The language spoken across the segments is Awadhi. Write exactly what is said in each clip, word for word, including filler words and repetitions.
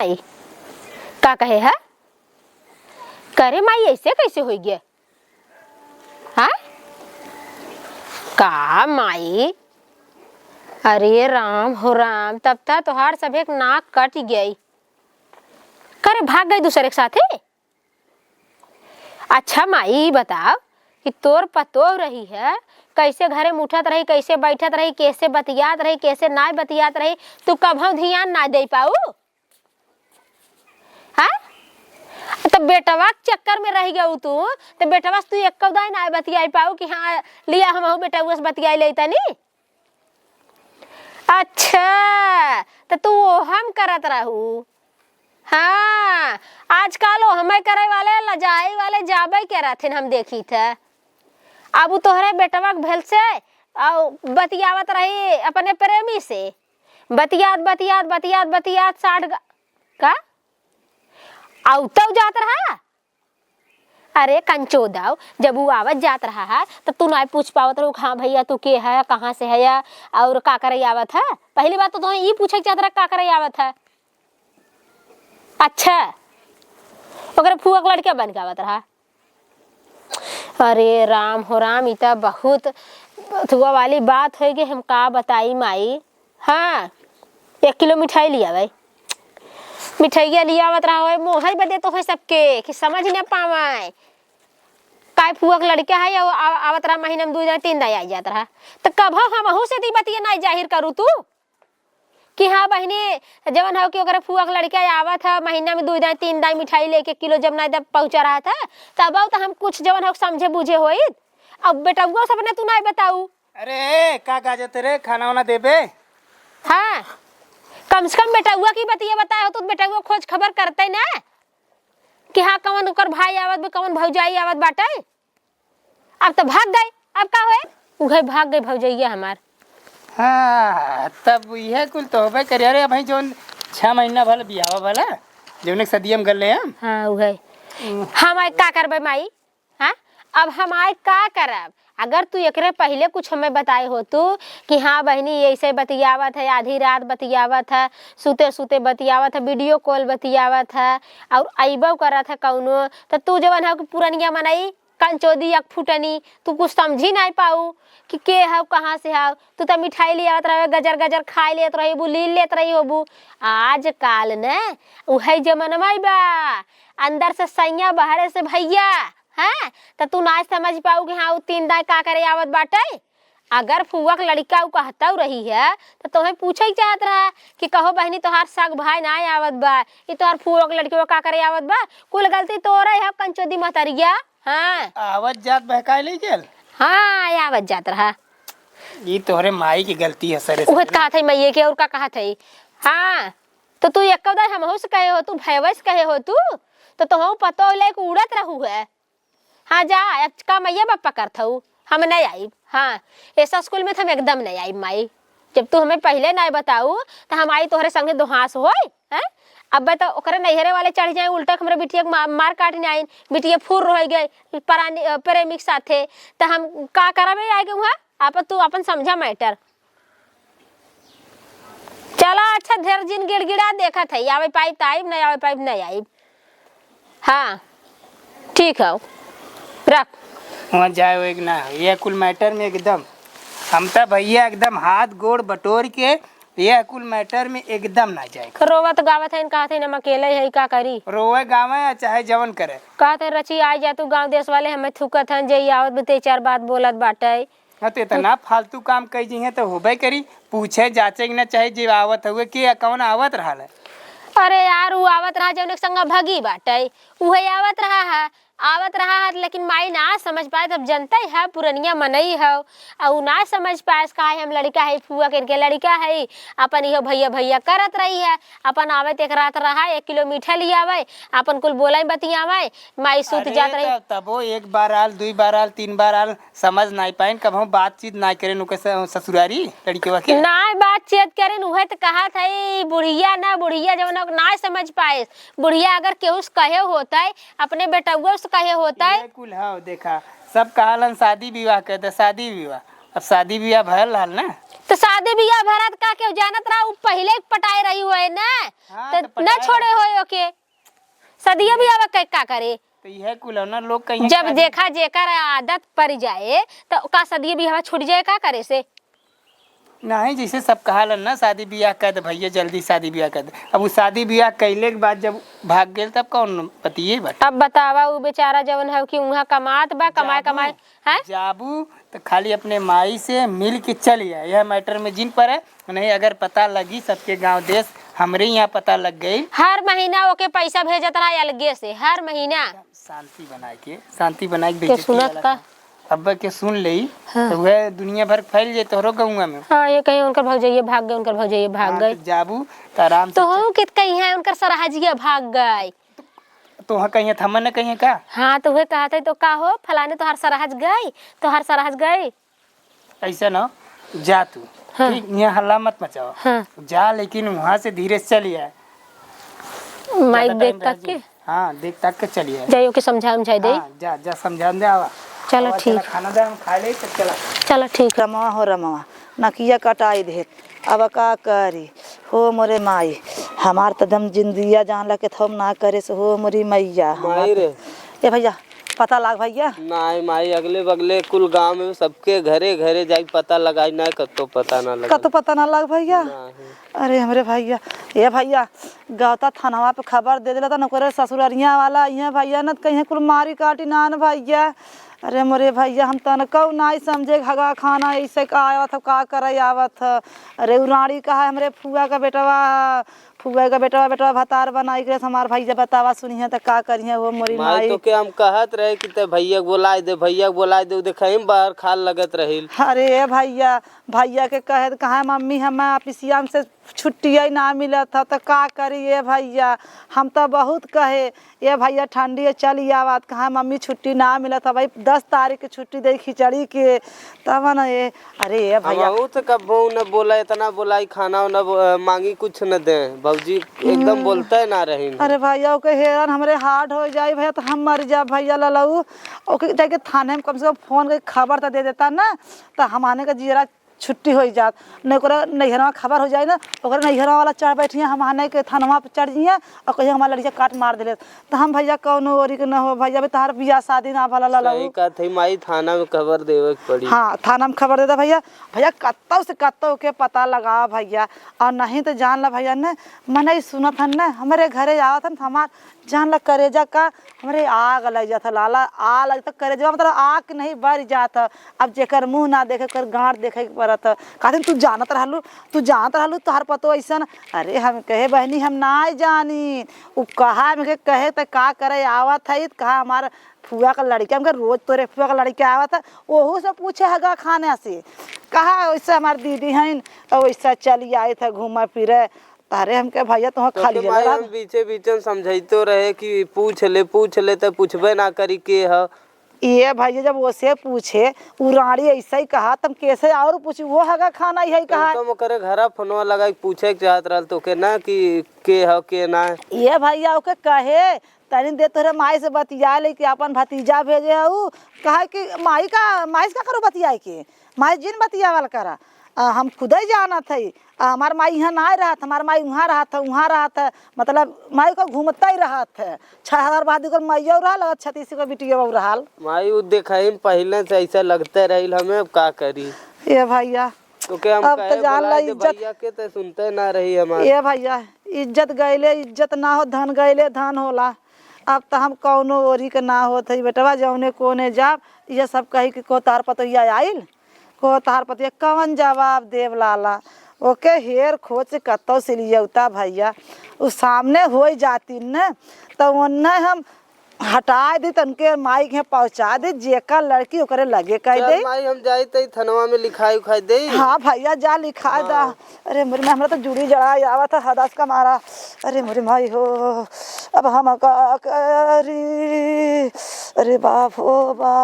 आई। का कहे है? करे माई, ऐसे कैसे होइ गया? हाँ? का माई? अरे राम हो राम, तब त तोहार सभे के नाक कट गई। करे भाग गई दूसरे के साथे? अच्छा माई, ई बताओ कि तोर पतोह रही है, कैसे घरे में उठत रही, कैसे बैठत रही, कैसे बतियात रही, कैसे नाय बतियात रही, तू कभौ ध्यान ना दे पाऊ? हाँ? तो बेटवा के चक्कर में रह गऊ तू, तो बेटवा से तू एक्को दाई ना बतियाई पाऊ कि हाँ, लिया हमहू बेटवा से बतियाई ले तनी। अच्छा, तो तू ओहम करत रहू। हाँ, आजकल ओहमे करे वाले, लजाई वाले जाबे करत हन, हम देखी थे। अब उ तोहरे बेटवा के भेल से, अउ बतियावत रही अपने प्रेमी से। बतियात, बतियात, बतियात, बतियात साठ ग-, का? अउ तउ जात रहा? अरे कंचोदव, जब उ आवत जात रहा है, तब तू नाय पूछ पावत रहू कि हाँ भैया, तू के है, कहाँ से है, अउर का करे आवत है? पहली बात तो तोहे ई पूछे के चाहत रहा, का करे आवत है? अच्छा, ओकरे फुआ के लड़के बन के आवत रहा। अरे राम हो राम, ई त बहुत बथुआ वाली बात होइ गई, हम का बताई माई। हाँ, एक किलो मिठाई लियावै। मिठाइया लियावत रहा होइ, मोहई बदे तो होइ सबके, कि समझ न पावै। काय फुआ के लड़का है, या आ-, आवत रहा महीना में दुइ दाई, तीन दाई आई जात रहा। त कभौ हमहू से दी बतिया नाई जाहिर करू तू। कि हाँ बहिनी, जवन हौ कि ओकरे फुआ के लड़का आवत है, महीना में दुइ दाई, तीन दाई मिठाई लेके किलो जब नाई दब पहुँचा रहा था, तब तो हम कुछ जवन हौ समझे बूझे होइत। अब बेटउआ सबने तू नाई बताऊ। अरे, का गाजत रे, खाना वाना देबे? हाँ, कम से कम बेटउआ की बतिया बताए हो तो बेटउआ खोज खबर करते ना कि हाँ, कौन ओकर भाई आवत बा, कौन भौजाई आवत बाटे। अब तो भाग गई, अब का होए? उहे भाग गई भौजैया हमार। हाँ, तब इहे कुल तो होबे करे। अरे, अबहीं जौन छह महीना भल बियाह भला, जौन एक सदिया में गल ले हम। हाँ, उहे। हम्म। हम आए का करबे माई? हाँ? अब हम आए का करब? अगर तू एकरे पहिले कुछ हमें बताए होतू कि हाँ बहिनी, ऐसे बतियावत है, आधी रात बतियावत है, सुते सुते बतियावत है, video call बतियावत है, अउर अइबो करत है कउनो, त तू जवन हौ कि पुरनिया मनई, कंचोदी अक फुटनी, तू कुछ समझी नाई पाऊ कि के हौ, कहाँ से हौ। तू त मिठाई लियावत रहे, गजर गजर खाए लेत रही होबू, लील लेत रही होबू। आजकाल न उहे जमनवा बा, अंदर से सैया, बहरे से भैया, हैं? त तू नाई समझ पाऊ कि हाँ, उ तीन दाई का करे आवत बाटे। अगर फुआ के लड़िका उ कहतउ रही है, त तोहे पूछे के चाहत रहा कि कहो बहिनी, तोहार सग भाई नाई आवत बा, ई तोहार फुआ के लड़िका का करे आवत बा? कुल गलती तोरे है, कंचोदी महतरिया। हाँ। आवत जात बहकाए ले चल। हाँ, आवत जात रहा। ई तोहरे माई की गलती है, सरे उहे सरे। कहत है मइये के, अउर का कहत है? हाँ, तो तू एक दाई हमहू से कहे हो, तू भयवे से कहे हो तू, तो तोहू पतो लेके उड़त रहू है। हाँ जा, अब का मइया बाप पकड़त हऊ, हम नहीं आइब। हाँ, ऐसा स्कूल में तो हम एकदम नहीं आइब माई। जब तू हमें पहिले नहीं बताऊ, तो हम आई तोहरे संगे दोहास होई, हैं? अब तो ओकरे नैहरे वाले चढ़ जाए, उल्टा हमरे बिटिया के मा-, मार काट नहीं आइन, बिटिया फुर रह गई परानी, अ, प्रेमी के साथे, तो हम का करबे आए के वहाँ? आप तू अपन समझा matter। चला अच्छा, ढेर जिन गिड़गिड़ा देखत है, आवे पाइब त आइब, नहीं आवे पाइब नहीं आइब। हाँ, ठीक है, रख। वहाँ जाए हो एक ना, ये कुल matter में एकदम, हम त भैया एकदम हाथ गोड़ बटोर के, ये कुल matter में एकदम ना जाए। रोवत गावत है, कहत है, हम अकेले है, का करी? रोवे गावे या चाहे जवन करे। कहत है, रची आ जा तू, गाँव देश वाले हमें थूकत हैं, जे ई आवत बते चार बात बोलत बाटे। हाँ, तो इतना फालतू काम कई जइहें तो होबे करी। पूछे जाचे के ना चाही, जे आवत हुए, के कौन आवत रहल है? अरे यार, उ आवत रहा, जौन एक संग भगी बाटे, उहे आवत रहा है, आवत रहा है, लेकिन माई ना समझ पाए, तब जनते है, पुरनिया मनई है, अउ उ ना समझ पाए, काहे हम लड़िका है, फुआ करके लड़िका है, अपन इहो भैया भैया करत रही है, अपन आवे त एक रात रहा, एक किलो मीठा लियावे, अपन कुल बोले बतियावे, माई सूत अरे जात रही। त-, तबो एक बार आल, दुई बार आल, तीन बार आल, समझ नाई पाइन, कबहूँ बातचीत नाई करेन ओके स-, ससुरारी लड़िकवा के। नाई बातचीत करेन, उहे त कहत हई, बुढ़िया ना, बुढ़िया जवन ओके नाई समझ पाए। बुढ़िया अगर केहू से कहे होतई, अपने बेटउआ से कहे होतई। ये कुल हव, देखा, सब कहलन शादी विवाह के, त शादी विवाह, अब शादी विवाह भयल रहल ना। तो शादी बियाह भरत का केहू जानत रहा, उ पहिले पटाए रही होए ना, हाँ, तो तो न पटाए छोड़े रहा। होए ओके। सदिया बियाह के का करे? तो यह कुल ना लोग कहीं जब का देखा जेकर आदत पड़ जाए, तो का सदिया बियाह छूट जाए का करे से? नहीं, जैसे सब कहालन ना, "शादी बियाह कर दे भैया, जल्दी शादी बियाह कर दे।" अब उ शादी बियाह कैले के बाद जब भाग गेल, तब कौन बतिये बाटे? अब बतावा, उ बेचारा जवन है कि उहाँ कमात बा, कमाए, जाबू, कमाए, हैं? जाबू तो खाली अपने माई से मिल के चली आए, यह matter में जिन पड़े। नहीं, अगर पता लगी सबके गांव देश, हमरे यहाँ पता लग गई। हर महीना ओके पैसा भेजत रहा अलगे से, हर महीना। शांति बनाए के, शांति बनाए के के बेइज्जती सुनत वाला का? काम। अब के सुन लेई, हाँ। तो वह दुनिया भर फैल जाए तोहरो गौवा में। हाँ, ये कहीं उनकर भौजाइये भाग गए, उनकर भौजाइये भाग हाँ, गए। तो जाबू, तो आराम से तो चल। हम कित कहीं हैं, उनकर सरहजिया भाग गए। तो वहाँ कहीं थमन न कहीं का? हाँ, तो वह कहत है, तो का हो, फलाने तोहार सरहज गई, तोहार सरहज गई। ऐसा ना, जा तू। हाँ। ठीक, यहाँ हल्ला मत मचाओ। हाँ। जा, लेकिन वहाँ से धीरे से चली आए। माइक ज्यादा देख time रह तक के? जाए। हाँ, देख तक के चली आए। जाइयो के समझा, समझाई दे। हाँ, जा, जा, समझा दे, आवा। चलो, आवा, ठीक। चला, खाना दे, हम खा ले, तब चला। चलो, ठीक। रमवा हो रमवा, नकिया कटाई देत। अब का करी? हो मोरे माई, हमार त दम जिंदगिया जान ला के थम ना करे से, हो मोरी मैया, हमार माई रे। ए भैया, पता लाग भैया। नाहीं माई, अगले बगले कुल गांव में सबके घरे घरे जाई पता लगाई, ना कतो पता ना लगा। कतो पता ना लाग भैया। नाहीं। अरे हमरे भैया, ए भैया, गवता थानवा पे खबर दे देला त ओकरे ससुररिया वाला, इहाँ भैया न कहीं कुल मारी काटी ना न भैया। अरे मोरे भैया, हम तनकौ नाहीं समझे, हगा खाना ऐसे का आवत ह, का करे आवत ह। अरे उ रानी कहा हमरे फुआ का बेटवा, फुआ का बेटवा, बेटवा भतार बनाई के हमार भैया बतावा सुनिहे त का करिहे वो मोरी माई माई। तो के हम कहत रहे कि ते भैया के बोलाए दे, भैया के बोलाए दे, उ देखे ही बाहर खाल लगत रहिल। अरे ए भैया, भैया के कहे त कहा मम्मी हम ऑफिसिया से छुट्टिया ही ना मिलत ह, त का करी ए भैया? हम त बहुत कहे, ए भैया ठंडी है, चली आवा, त कहा मम्मी छुट्टी ना मिलत ह भाई, दस तारीख के छुट्टी दे खिचड़ी के, तब न ए, अरे ए भैया। हमहू त कबहू न बोला, इतना बोलाई, खाना न बो-, मांगी कुछ न दे, भौजी एकदम हम्म। बोलते ना रही। अरे भैया, ओके हेरन हमरे हार्ड हो जाई भैया, त हम मर जा भैया ललऊ, ओके जाके थाने में कम से कम फोन करके खबर त दे देता ना, त हमारे का जियरा छुट्टी होई जात, न ओकरा नैहरवा खबर हो जाई ना, ओकरा नैहरवा वाला चढ़ बैठिया, हम आने के थानवा पे चढ़ जिया और कहिया हमार लड़िया काट मार देले। त हम भैया कौनो ओरी के न हो भैया, अभी तहार बियाह शादी ना भला ललऊ। सही कहत है माई, थाना में खबर देवे के पड़ी। हाँ, थाना में खबर दे दे भैया। भैया कत्तौ से कत्तौ के पता लगावा भैया, और नहीं त जान ला भैया न, मनई सुनत हन न, हमरे घरे आवत हन त हमार जान ला करेजा का हमरे आग लग जात ह लाला, आ लग त करेजवा मतलब आग के नहीं बर जात ह। अब जेकर मुँह ना देखे, ओकर गाँड़ देखे के पड़त ह। कहथिन, "तू जानत रहलू, तू जानत रहलू तोहार पतो अइसन?" अरे हम कहे, "बहिनी हम नाय जानी।" उ कहा हमके कहे त का करे आवत है, त कहा हमार फुआ का लड़िका, हमके रोज तोरे फुआ का लड़िका आवत है, ओहू से पूछे हगा खाने से। कहा ओइसे हमार दीदी हइन, और ओइसे चली आइत है घूमे फिरे। तारे हमके भैया तोह तो खाली के माई, हम बीचे बीचे में समझाइतो रहे कि पूछ ले, पूछ ले, त पूछबे ना करी के ह। ये भैया जब ओसे पूछे, उ रानी ऐसे ही कहा, तब कैसे और पूछी, वो हगा खाना यही तो कहा। तुम ओकरे घरा फोनवा लगा के पूछे के चाहत रहल तो के ना कि के ह, के ना। ये भैया ओके कहे, तनी देर तोहरे माई से बतिया ले कि अपन भतीजा भेजे ह उ, कहा कि माई का, माई से का करो बतियाए के, माई जिन बतियावल करा। आ, हम खुदे जानत हई, आ, हमार माई इहाँ नाय रहत, हमार माई उहाँ रहत ह, उहाँ रहत ह, मतलब माई को घूमता ही रहत ह। छह हजार बाद ओकर माइयो रहल, और छत्तीस को बिटियो रहल। माई उ देखही में पहिले से ऐसा लगते रहिल हमें, अब का करी? ए भैया, तो के हम अब तो कहे जान ला बोलाए दे इज्जत। भैया के, तो सुनते ना रही हमार। ए भैया, इज्जत गइले इज्जत ना हो, धन गइले धन होला। अब त हम कौनो ओरी के ना होत हई बेटवा, जौने कोने जाब, ये सब कही कि को तार पतोहिया आइल, को तार पतोहिया, कवन जवाब देब लाला? ओके हेर खोज के कतौ से लियौता भैया, उ सामने होई जाती न, त ओन्ने हम हटाए दी, तनके माई के पहुँचा दी, जेकर लड़की ओकरे लगे कह चल दे। माई, हम जाई तई थनवा में लिखाई उखाई देई। हाँ भैया, जा लिखा दा। हाँ। अरे मोरे माई, हमरा तो जुड़ी जड़ा आवत है हदस का मारा। अरे मोरे माई हो, अब हम का करी? अरे बाप हो बा।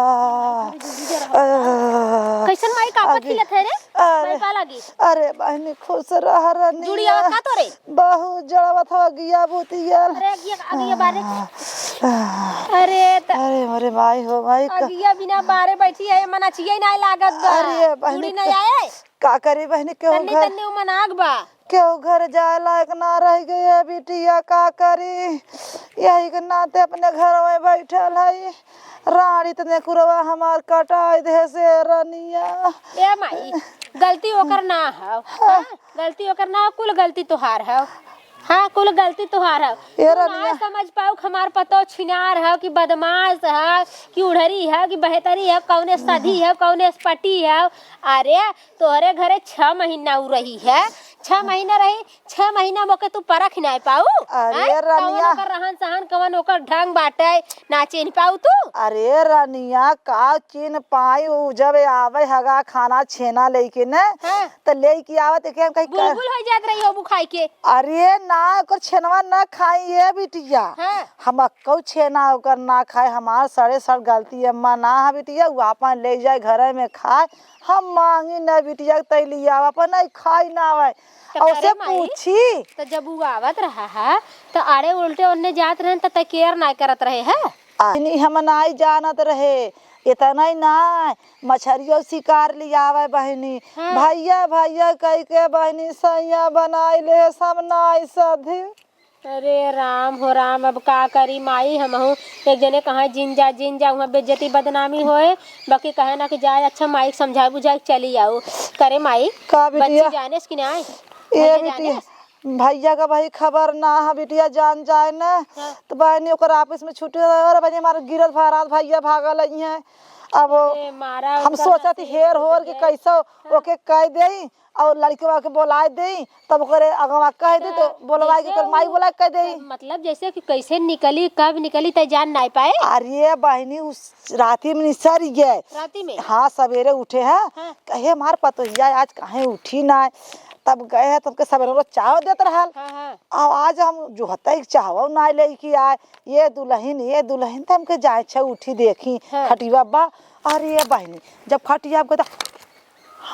कैसन माई कापत अभी खिलत है रे? अरे, माई पा लागी। अरे बहनी खुश रह रनिया। जुड़ी आवत का तोरे? बहुत जड़ावत हो गया बुतियल। अरे अगिया, अगिया बारे। अरे त अरे मोरे माई हो माई का। अगिया बिना बारे बैठी है, मना चिया ही ना लागत बा। अरे बहनी जुड़ी ना आए। का करी बहिनी, केहू तन्नी घर, तन्नी उमन आग बा। केहू घर जाए लायक ना रह गए बिटिया, का करी? यही के नाते अपने घर में बैठल है। राड़ी तने कुरवा हमार कटाई दे से रनिया। ए माई, गलती ओकर ना हव। हाँ। हाँ, गलती ओकर ना, कुल गलती तोहार हव। हाँ, कुल गलती तोहार हव। ए तू ना रनिया। समझ पाऊ कि हमार पतो छिनार हव कि बदमाश हव कि उढ़री हव कि बहतरी हव, कौने सधी हव, कौने स्पटी हव। अरे, तोहरे घरे छह महीना उ रही है, छह महीना रही, छह महीना में ओके तू परख नाय पाऊ? अरे हैं? कवन रनिया। ओकर रहन सहन, कवन ओकर ढंग बाटे, ना चिन्ह पाऊ तू? अरे रनिया, का चिन्ह पाई? उ जब आवे हगा खाना छेना लेके न, हाँ। त लेके आवत एके हम कहीं का बुलबुल हो जात रही हो बुखाई के। अरे ना, ओकर छेनवा ना खाई ये बिटिया। हाँ। हम अक्कौ छेना ओकर ना खाए, हमार सड़े सड़ गलती अम्मा ना है बिटिया, उ आपन ले जाए घरे में खाए, हम मांगी ना बिटिया, तै लियावा, अपन नहीं खाई ना आवे। त और करे से माई, पूछी। त जब उ आवत रहा है, त आड़े उल्टे ओन्ने जात रहन, त तै केयर नाय करत रहे है। आ, इन्हीं हम नाय जानत रहे, इतना ही ना, मछरियो शिकार लियावे बहिनी। हाँ। भैया, भैया कह के बहिनी सैया बनाई ले, सब नाय सधे। अरे राम हो राम, अब का करी माई, हमहू एक जने कहाँ जिन जा, जिन जा, उहाँ बेइज्जती बदनामी होए, बाकी कहे ना कि जाए, अच्छा माई के समझाए बुझाए के चली आऊ। करे माई, का बिटिया? बच्ची जानेस कि ना आए? ए भैया बिटिया, जानेस? भैया का भाई खबर ना है बिटिया, जान जाए ना हाँ। तो बहनी ओकर ऑफिस में छुट्टी रहे और बहनी हमारे गिरत भरात भैया भागल ही है। अब ए मारा हम उनका सोचत ही हंसी हेर होर के गए। कैसे हाँ। ओके कह देई और लड़कवा के बोलाए देई, तब ओकरे अगवा कह दे तो हाँ, बोलवाए के जैसे ओकर माई उ, बोला के कह देई। मतलब जैसे कि कैसे निकली, कब निकली, तय जान नाय पाए। अरे बहनी, उस राती में निसर गए। राती में? हाँ, सवेरे उठे है, हाँ। कहे, "हमार पतोहिया आज काहे उठी नाय?" तब गए है, तब के सवेरे रोज चाव देत रहल। हाँ, हाँ। अब आज हम जो हतई चावो नाय लेके आए, ये दुल्हन, ये दुल्हन, त हमके जाए छे उठी देखी, हाँ। खटिया बा। अरे बहनी, जब खटिया पे गए त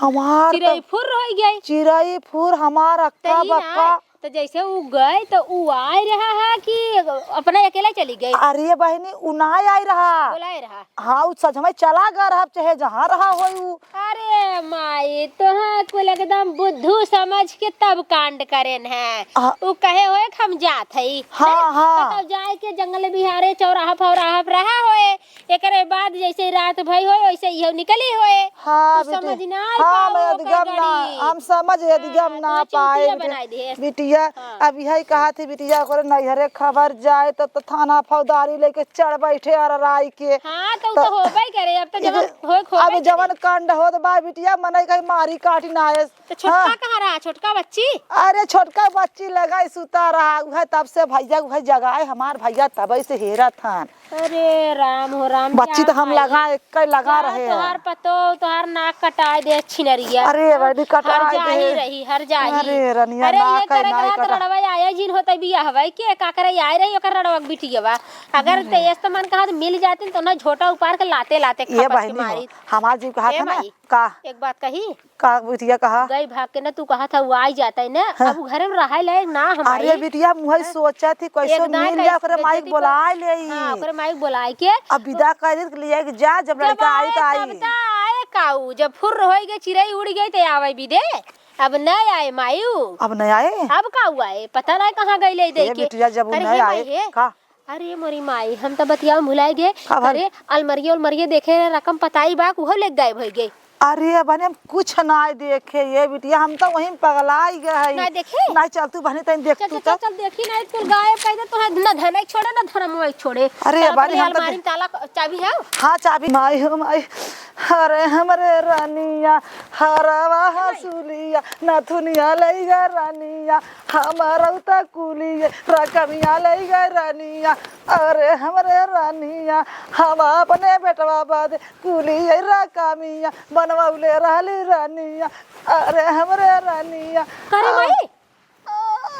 हमार चिरई त फुर होइ गई। चिरई फुर हमार अक्का तही ना, बक्का। त जैसे उ गए त उ आए रहा है कि अपना अकेले चली गई? अरे बहिनी, उ ना आए रहा। बोलाए रहा। हाँ, उ सजमई चला गए रहा, चाहे जहाँ रहा होई उ। अरे माई, तोहा कुल एकदम बुद्धू समझ के तब कांड करेन है। हाँ। उ कहे होए कि हम जात हई। हाँ, हैं? हाँ। बताओ, जाए के जंगल बिहारे चौराहा फौराहा पर रहा होए। एकरे बाद जैसे रात भई होए, वैसे इहो निकली होए। हाँ, तू बेटी। समझ ना आई हाँ, पाओ मैं ओकर अधिगम ना, गड़ी। हम समझ अधिगम हाँ, ना तो पाए, चूतिया बेटी। बनाई दे। बिटिया, हाँ। अब यही कहा थी, बिटिया, ओकरे नैहरे खबर जाए, तब तो थाना फौजदारी लेके चढ़ बैठे अरराई के। हाँ, तो उ तो तो होबे करे, अब तो ये जवन जो, होए, होबे अब करे। जवन कांड होत बा, बिटिया, मनई कहीं मारी काटी ना आए। तो छोटका हाँ। कहाँ रहा, छोटका बच्ची? अरे, छोटका बच्ची लगाई सुता रहा, उहे तब से भैया, उहे जगाए, हमार भैया तबे से हेरत हन। अरे राम हो राम, बच्ची क्या तो हम माई? लगा, एक लगा क्या रहे हैं। तोहार पतो, तोहार नाक कटाए दे छिनरिया। अरे, बड़ी कटाए हर जाही दे। रही, हर जाही। अरे, रनिया अरे, नाक ये है, करे नाक करा तो कटा। रड़वा आया जिन होते बिया हवाई के, का करे आए रही, ओकर रड़वा के बिटिया बा। अगर अरे। तेज तो मन कहा तो मिल जाती तो ना झोटा उपार के लाते लाते ये खपट के बहिनी हो, मारी। हमार जीव कहा ए था ना, माई, का? एक बात कही? का बिटिया कहा? गई भाग के ना, तू कहा था, वो आई जाता है ना, हाँ। अब वो घरे में रहाई लायक ना हम अरे आई। बिटिया, मुहई हाँ। सोचा थी, कैसे एक दाएं मिल जाए, कैसे ओकरे माई के बेइज्जती बोलाए कर-, ले आई। हाँ, ओकरे माई के बोलाए के। अब विदा कर दे, ले आई के जा, जब जब लड़का आई आए, तो आई। तब तो आए काऊ, जब फुर्र होई गई, चिरई उड़ गई, तो आवे भी दे। अब नहीं आए मायू। अब नहीं आए? अब का हुआ है? पता नहीं कहाँ गई ले दे ए के। बिटिया, जब वो अरे नहीं ये आए, माई है। का? अरे मोरी माई, हम त बतियावे में भुलाए गए। का भल? अरे, अलमरिये उलमरिये देखे रहे, रकम पताई बा, उहो लेके गायब होइ गए। अरे बने, हम कुछ नाय देखे ये बिटिया, हम तो वहीं पगलाई गए हई। नाय देखे? नाय, चल तू बहनी तनी देख चल, तू चल, चल। चल, चल, देखी नाय, कुल गायब कह दे, तोहे न धनई छोड़े, न धर्मवा छोड़े। अरे चल, बहनी, अपनी हम तो अलमारी दे- में ताला, चाबी है? हाँ, चाबी। माई हो माई, अरे हमरे रानिया, हरवा हसुलिया, नथुनिया लइगा रानिया, हमार उता कुलिये रकमिया लइगा रानिया। अरे हमरे रानिया, हम अपने बेटवा बदे कुलिये रकमिया बनवले रहली रानिया। अरे हमरे रानिया। करे आ- माई?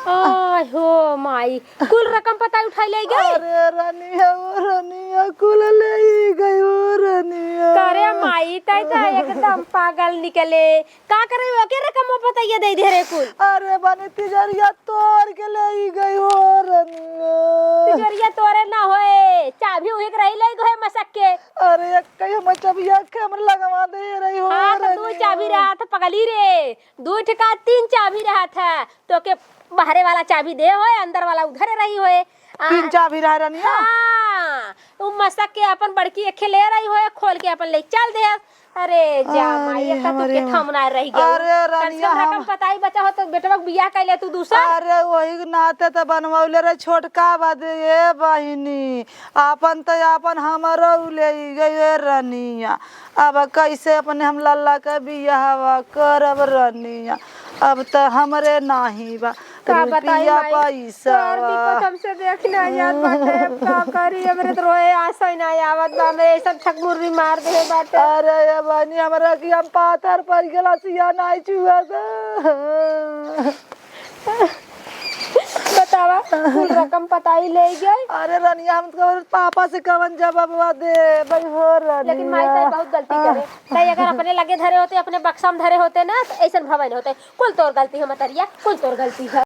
आय हो माई, कुल रकम पता उठाई ले गई। अरे रानिया, ओ रानिया, कुल ले गई, ओ रानिया। करे माई, तै तो एकदम पागल निकले। का करे, ओके रकम पता ये दे दे रे कुल। अरे बने, तिजोरिया तोड़ के ले गई, ओ रानिया। तिजोरिया तोरे ना होए, चाबी उहे के रही ले गए मसक के। अरे, एक कई हमर चबिया के हमर लगवा दे रही हो हाँ, तो दू रनिया। चाबी रहत है पगली रे, दू ठे का तीन चाबी रहत है, तोके बाहरे वाला चाबी दे होए, अंदर वाला उधरे रही होए। आ, तीन चाबी रह रनिया? हाँ, उ मसक के अपन बड़की एक ले रही होए, खोल के अपन ले चल दे। अरे जा माई, अरे एक तो हमरे तोके माँ। थमना रह गया। अरे कम से रनिया, कम रकम हम पताई बचा हो तो बेटवा के बियाह कर ले तू दूसर। अरे वही नाते तो बनवले रहे छोटका बाद ये बहिनी, आपन तो आपन हमरो ले गए रनिया। अब कैसे अपने हम लल्ला के बियाहवा करब रनिया? अब तो हमरे नाही बा का बताई रुपया माई, पैसा। तोर विपत हमसे देख ना जात बाटे, अब का करी? हमरे तो रोए आंसू ना आवत बा, हमरे ऐसन ठकमुर्री मार दे बाटे। अरे ये बहिनी, हमरा की हम पाथर पर गेला सिया नाही छुआ था। बतावा, कुल रकम पताई ले गए। अरे रनिया, हम तो पापा से कवन जवाबवा देबे हो रनिया। लेकिन माई, तै बहुत गलती करे। तै अगर अपने लगे धरे होते, अपने बक्सा में धरे होते ना, तो ऐसन भवे न होते। कुल तोर गलती है मतरिया, कुल तोर गलती है।